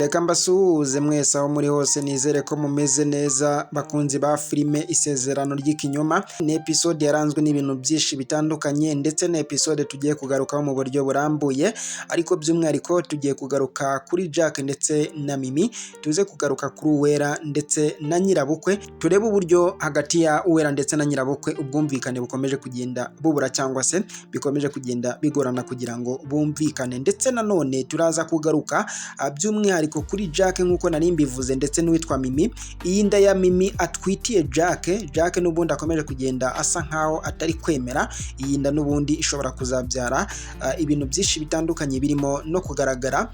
Reka mbasuhuze mwese aho muri hose, nizere ko mumeze neza, bakunzi ba filime Isezerano ry'Ikinyoma. Ni episode yaranzwe n'ibintu byinshi bitandukanye, ndetse na episode tugiye kugarukaho mu buryo burambuye, ariko by'umwihariko tugiye kugaruka kuri Jack ndetse na Mimi, tuze kugaruka kuri Uwera ndetse na nyirabukwe, turebe uburyo hagati ya Uwera ndetse na nyirabukwe ubwumvikane bukomeje kugenda bubura cyangwa se bikomeje kugenda bigorana kugira ngo bumvikane. Ndetse nanone turaza kugaruka by'umwihariko kuri Jack nk'uko nari mbivuze, ndetse n'uwitwa Mimi. Iyi nda ya Mimi atwitiye Jack, Jack n'ubundi akomeje kugenda asa nkaho atari kwemera. Iyi nda n'ubundi ishobora kuzabyara ibintu byinshi bitandukanye, birimo no kugaragara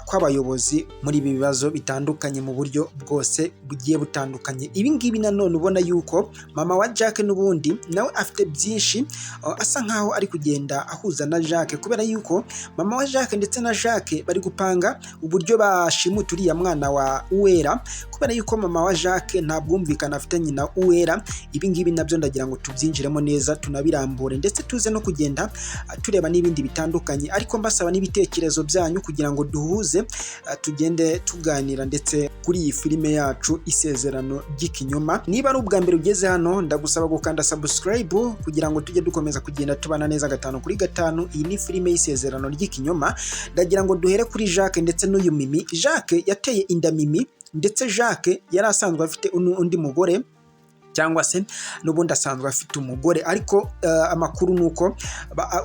kw'abayobozi muri ibi bibazo bitandukanye mu buryo bwose bugiye butandukanye. Ibi ngibi nanone ubona yuko mama wa Jack n'ubundi nawe afite byinshi asa nkaho ari kugenda ahuza na Jack, kubera yuko mama wa Jack ndetse na Jack bari gupanga uburyo bashimuta uriya mwana wa Uwera, kubera yuko mama wa Jack nta bwumvikane afitanye na Uwera. Ibi ngibi nabyo ndagira ngo tubyinjiremo neza, tunabirambure, ndetse tuze no kugenda tureba n'ibindi bitandukanye, ariko mbasaba n'ibitekerezo byanyu kugira ngo duhuze, tugende tuganira ndetse kuri iyi filime yacu Isezerano ry'Ikinyoma. Niba ari ubwa mbere ugeze hano, ndagusaba gukanda subscribe kugira ngo tujye dukomeza kugenda tubana neza gatanu kuri gatanu. Iyi ni filime y'Isezerano ry'Ikinyoma. Ndagira ngo duhere kuri Jacques ndetse n'uyu Mimi. Jacques yateye inda Mimi, ndetse Jacques yari asanzwe afite undi mugore, cyangwa se n'ubundi asanzwe afite umugore, ariko amakuru ni uko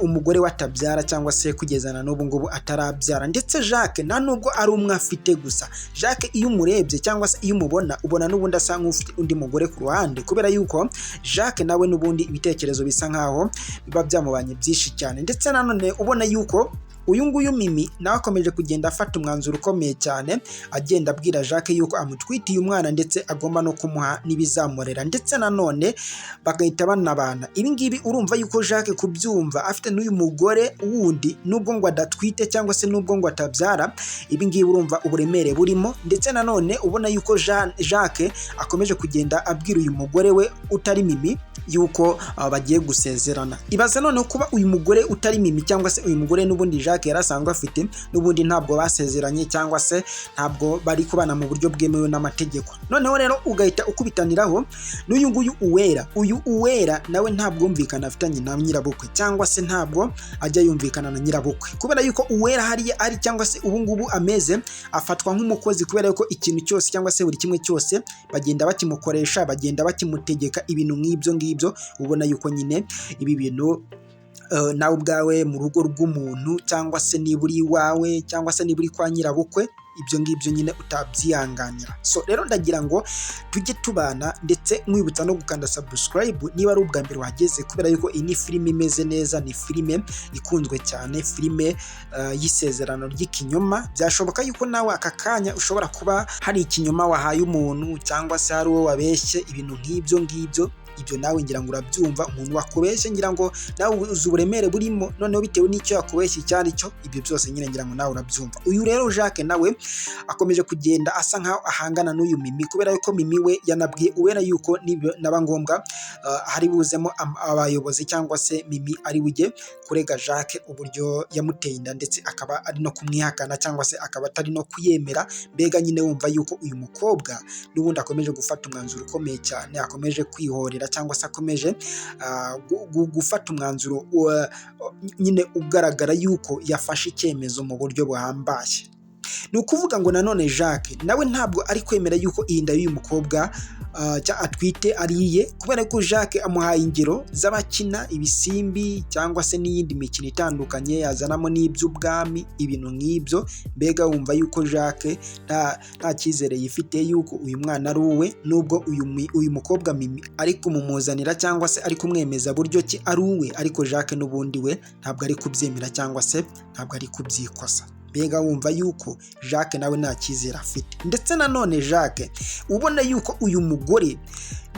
umugore we atabyara, cyangwa se kugeza na n'ubu ngubu atarabyara. Ndetse Jacques nta nubwo ari umwe afite gusa. Jacques iyo umurebye cyangwa se iyo umubona, ubona n'ubundi asa nk'ufite undi mugore ku ruhande, kubera yuko Jacques nawe n'ubundi ibitekerezo bisa nkaho biba byamubanye byinshi cyane. Ndetse nanone ubona yuko uyu nguyu Mimi nawe akomeje kugenda afata umwanzuro ukomeye cyane, agenda abwira Jacques yuko amutwitiye umwana, ndetse agomba no kumuha n'ibizamurera, ndetse nanone bagahita banabana. Ibi ngibi urumva yuko Jacques kubyumva afite n'uyu mugore wundi, nubwo ngo adatwite cyangwa se nubwo ngo atabyara, ibi ngibi urumva uburemere burimo. Ndetse nanone ubona yuko Jacques akomeje kugenda abwira uyu mugore we utari Mimi yuko bagiye gusezerana. Ibaze noneho kuba uyu mugore utari Mimi, cyangwa se uyu mugore n'ubundi Jacques yari asanzwe afite, n'ubundi ntabwo basezeranye cyangwa se ntabwo bari kubana mu buryo bwemewe n'amategeko. Noneho rero ugahita ukubitaniraho n'uyu nguyu Uwera. Uyu Uwera nawe nta bwumvikane afitanye na nyirabukwe, cyangwa se ntabwo ajya yumvikana na nyirabukwe, kubera yuko Uwera hariya ari cyangwa se ubu ngubu ameze, afatwa nk'umukozi, kubera yuko ikintu cyose cyangwa se buri kimwe cyose bagenda bakimukoresha, bagenda bakimutegeka, ibintu nk'ibyo ngibyo. Ubona yuko nyine ibi bintu nawe ubwawe mu rugo rw'umuntu, cyangwa se niba uri iwawe, cyangwa se niba uri kwa nyirabukwe, ibyo ngibyo nyine utabyihanganira. So rero ndagira ngo tujye tubana, ndetse nkwibutsa no gukanda subscribe niba ari ubwa mbere wageze, kubera yuko iyi ni filime imeze neza, ni filime ikunzwe cyane, filime y'Isezerano ry'Ikinyoma. Byashoboka yuko nawe aka kanya ushobora kuba hari ikinyoma wahaye umuntu, cyangwa se hari uwo wabeshye, ibintu nk'ibyo ngibyo. Ibyo nawe ngira ngo urabyumva. Umuntu wakubeshye, ngira ngo nawe uzi uburemere burimo. Noneho bitewe n'icyo yakubeshye icyo ari cyo, ibyo byose nyine ngira ngo nawe urabyumva. Uyu rero Jacques nawe akomeje kugenda asa nkaho ahangana n'uyu Mimi, kubera yuko Mimi we yanabwiye Uwera yuko naba ngombwa hari buzemo abayobozi, cyangwa se Mimi ari bujye kurega Jacques uburyo yamuteye inda, ndetse akaba ari no kumwihakana cyangwa se akaba atari no kuyemera. Mbega nyine wumva yuko uyu mukobwa n'ubundi akomeje gufata umwanzuro ukomeye cyane, akomeje kwihorera, cyangwa se akomeje gufata umwanzuro nyine ugaragara yuko yafashe icyemezo mu buryo buhambaye. Ni ukuvuga ngo nanone Jacques nawe ntabwo ari kwemera yuko iyi nda y'uyu mukobwa atwite ari iye, kubera ko Jacques amuhaye ingero z'abakina ibisimbi cyangwa se n'iyindi mikino itandukanye, yazanamo n'iby'ubwami, ibintu nk'ibyo. Mbega wumva yuko Jacques nta cyizere yifite yuko uyu mwana ari uwe, nubwo uyu mukobwa Mimi ari kumumuzanira cyangwa se ari kumwemeza buryo ki ari uwe, ariko Jacques n'ubundi we ntabwo ari kubyemera cyangwa se ntabwo ari kubyikoza. Mbega wumva yuko Jacques nawe nta cyizere afite. Ndetse nanone Jacques ubona yuko uyu mugore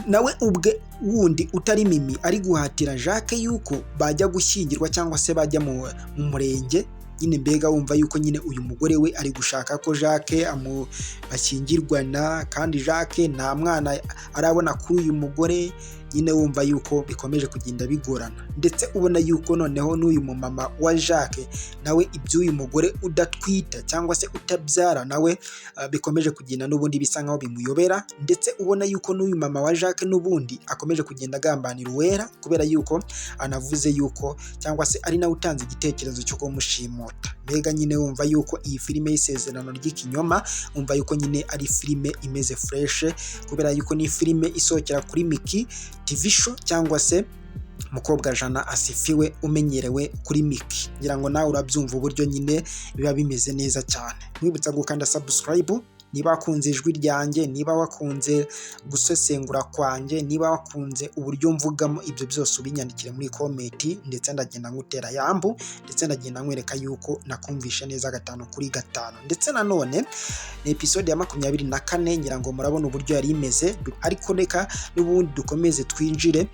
nawe ubwe wundi utari Mimi ari guhatira Jacques yuko bajya gushyingirwa cyangwa se bajya mu murenge nyine. Mbega wumva yuko nyine uyu mugore we ari gushaka ko Jacques bashyingirwana, kandi Jacques nta mwana arabona kuri uyu mugore. Nyine wumva yuko bikomeje kugenda bigorana, ndetse ubona yuko noneho n'uyu mumama wa Jacques nawe iby'uyu mugore udatwita cyangwa se utabyara nawe bikomeje kugenda n'ubundi bisa nkaho bimuyobera. Ndetse ubona yuko n'uyu mama wa Jacques n'ubundi akomeje kugenda agambanira Uwera, kubera yuko anavuze yuko cyangwa se ari nawe utanze igitekerezo cyo kumushimuta. Mbega nyine wumva yuko iyi filime y'Isezerano ry'Ikinyoma, wumva yuko nyine ari filime imeze fresh, kubera yuko ni filime isohokera kuri Miki TV Show cyangwa se Mukobwa Jana Asifiwe umenyerewe kuri Miki. Ngira ngo nawe urabyumva uburyo nyine biba bimeze neza cyane. Nkwibutsa gukanda subscribe niba wakunze ijwi ryanjye, niba wakunze gusesengura kwanjye, niba wakunze uburyo mvugamo, ibyo byose ubinyandikire muri comment, ndetse ndagenda ngutera yambu, ndetse ndagenda nkwereka yuko nakumvishe neza gatanu kuri gatanu. Ndetse nanone ni episode ya 24, ngira ngo murabona uburyo yari imeze. Ariko reka n'ubundi dukomeze twinjire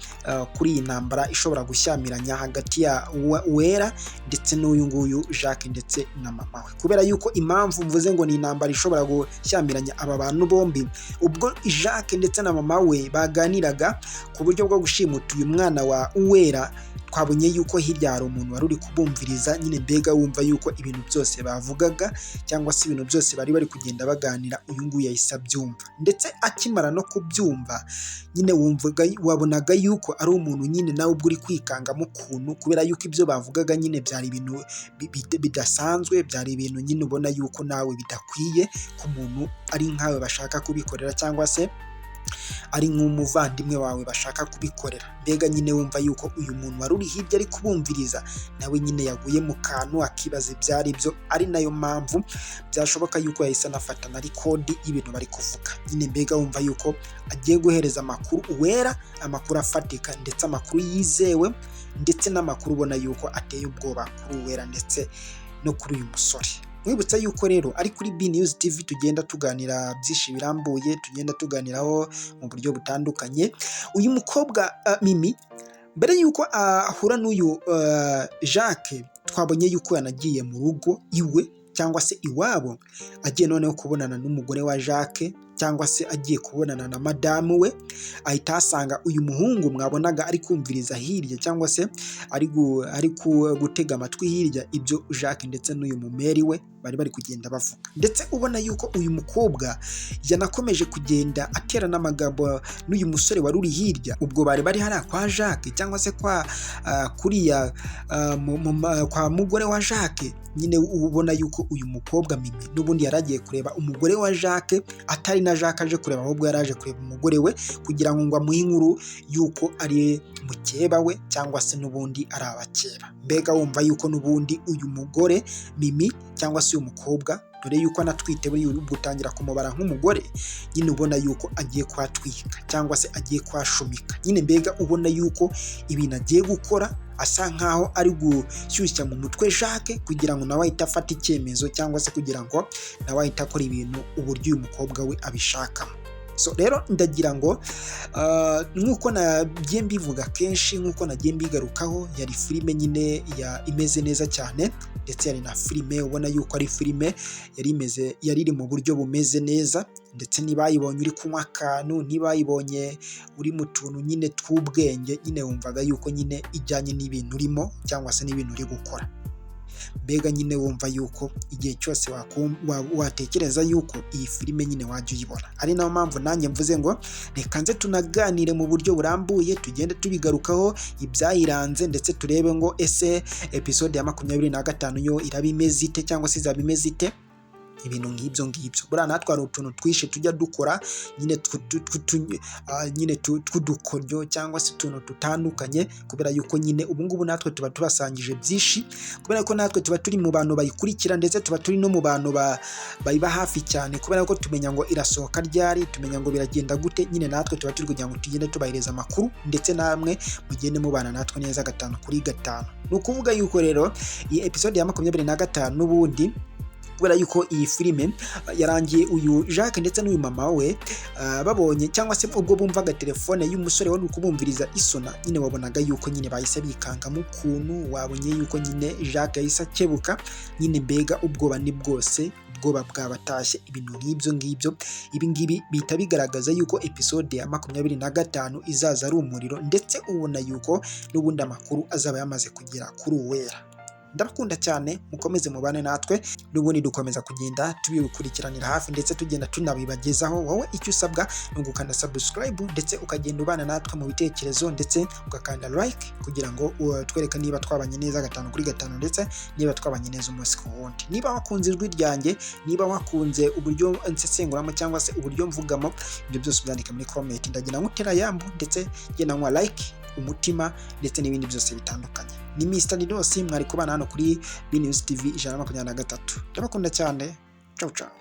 kuri iyi ntambara ishobora gushyamiranya hagati ya Uwera ndetse n'uyu nguyu Jacques ndetse na mama we. Kubera yuko impamvu mvuze ngo ni intambara ishobora gushyamiranya aba bantu bombi, ubwo Jacques ndetse na mama we baganiraga ku buryo bwo gushimuta uyu mwana wa Uwera, twabonye yuko hirya hari umuntu wari uri kubumviriza nyine. Mbega wumva yuko ibintu byose bavugaga cyangwa se ibintu byose bari bari kugenda baganira, uyu nguyu yahise abyumva. Ndetse akimara no kubyumva nyine, wumvaga, wabonaga yuko ari umuntu nyine nawe ubwo uri kwikangamo ukuntu, kubera yuko ibyo bavugaga nyine byari ibintu bidasanzwe, byari ibintu nyine ubona yuko nawe bidakwiye ku muntu ari nkawe bashaka kubikorera, cyangwa se ari nk'umuvandimwe wawe bashaka kubikorera. Mbega nyine wumva yuko uyu muntu wari uri hirya ari kubumviriza nawe nyine yaguye mu kantu, akibaza ibyo ari byo, ari nayo mpamvu byashoboka yuko yahise anafata na record y'ibintu bari kuvuga nyine. Mbega wumva yuko agiye guhereza amakuru Uwera, amakuru afatika ndetse amakuru yizewe, ndetse n'amakuru ubona yuko ateye ubwoba kuri Uwera ndetse no kuri uyu musore. Mwibutsa yuko rero ari kuri B News TV tugenda tuganira byinshi birambuye, tugenda tuganiraho mu buryo butandukanye. Uyu mukobwa Mimi, mbere yuko ahura n'uyu Jacques, twabonye yuko yanagiye mu rugo iwe cyangwa se iwabo, agiye noneho kubonana n'umugore wa Jacques cyangwa se agiye kubonana na madamu we, ahita ahasanga uyu muhungu mwabonaga ari kumviriza hirya cyangwa se ari gutega amatwi hirya ibyo Jacques ndetse n'uyu mumeri we bari bari kugenda bavuga. Ndetse ubona yuko uyu mukobwa yanakomeje kugenda aterana amagambo n'uyu musore wari uri hirya, ubwo bari bari hariya kwa Jacques cyangwa se kwa kuriya kwa mugore wa Jacques. Nyine ubona yuko uyu mukobwa Mimi n'ubundi yari agiye kureba umugore wa Jacques, atari na Jacques aje kureba, ahubwo yari aje kureba umugore we kugira ngo amuhe inkuru yuko ari mukeba we cyangwa se n'ubundi ari abakeba. Mbega wumva yuko n'ubundi uyu mugore Mimi cyangwa se uyu mukobwa, dore yuko anatwite, buriya gutangira kumubara nk'umugore nyine, ubona yuko agiye kuhatwika cyangwa se agiye kuhashumika nyine. Mbega ubona yuko ibintu agiye gukora asa nkaho ari gushyushya mu mutwe Jacques kugira ngo nawe ahite afate icyemezo, cyangwa se kugira ngo nawe ahite akora ibintu uburyo uyu mukobwa we abishakamo. So rero ndagira ngo nk'uko nagiye mbivuga kenshi, nk'uko nagiye mbigarukaho, yari filime nyine ya imeze neza cyane, ndetse yari na filime ubona yuko ari filime yari imeze, yari iri mu buryo bumeze neza. Ndetse niba yibonye uri kunywa akantu, niba yibonye uri mu tuntu nyine tw'ubwenge, nyine wumvaga yuko nyine ijyanye n'ibintu urimo cyangwa se n'ibintu uri gukora. Mbega nyine wumva yuko igihe cyose watekereza yuko iyi filime nyine wajya uyibona, ari nayo mpamvu nanjye mvuze ngo reka nze tunaganire mu buryo burambuye, tugende tubigarukaho ibyayiranze, ndetse turebe ngo ese episode ya 25 yo iraba imeze ite cyangwa se izaba imeze ite, ibintu nk'ibyo ngibyo. Buriya natwe hari utuntu twinshi tujya dukora nyine nyine tw'udukoryo cyangwa se utuntu dutandukanye, kubera yuko nyine ubu ngubu natwe tuba tubasangije byinshi, kubera ko natwe tuba turi mu bantu bayikurikira, ndetse tuba turi no mu bantu bayiba hafi cyane, kubera ko tumenya ngo irasohoka ryari, tumenya ngo biragenda gute. Nyine natwe tuba turi kugira ngo tugende tubahereza amakuru, ndetse namwe mugende mubana natwe neza gatanu kuri gatanu. Ni ukuvuga yuko rero iyi episode ya 25 n'ubundi, kubera yuko iyi filime yarangiye uyu Jacques ndetse n'uyu mama we babonye cyangwa se ubwo bumvaga telefone y'umusore wari kubumviriza isona, nyine wabonaga yuko nyine bahise bikangamo ukuntu. Wabonye yuko nyine Jacques yahise akebuka nyine, mbega ubwoba ni bwose. Ubwoba bwabatashye, ibintu nk'ibyo ngibyo. Ibi ngibi bihita bigaragaza yuko episode ya 25 izaza ari umuriro, ndetse ubona yuko n'ubundi amakuru azaba yamaze kugera kuri Uwera. Ndabakunda cyane, mukomeze mubane natwe. N'ubundi dukomeza kugenda tubikurikiranira hafi, ndetse tugenda tunabibagezaho. Wowe icyo usabwa ni ugukanda subscribe, ndetse ukagenda ubana natwe mu bitekerezo, ndetse ugakanda like kugira ngo twereke niba twabanye neza gatanu kuri gatanu, ndetse niba twabanye neza umunsi ku wundi. Niba wakunze ijwi ryanjye, niba wakunze uburyo nsesenguramo cyangwa se uburyo mvugamo, ibyo byose ubyandike muri comment. Ndagira ngutera yambu, ndetse ngenda nywa like, umutima, ndetse n'ibindi byose bitandukanye. Ni Mr Didos mwari kubana hano kuri B News TV 123. Ndabakunda cyane, ciao ciao.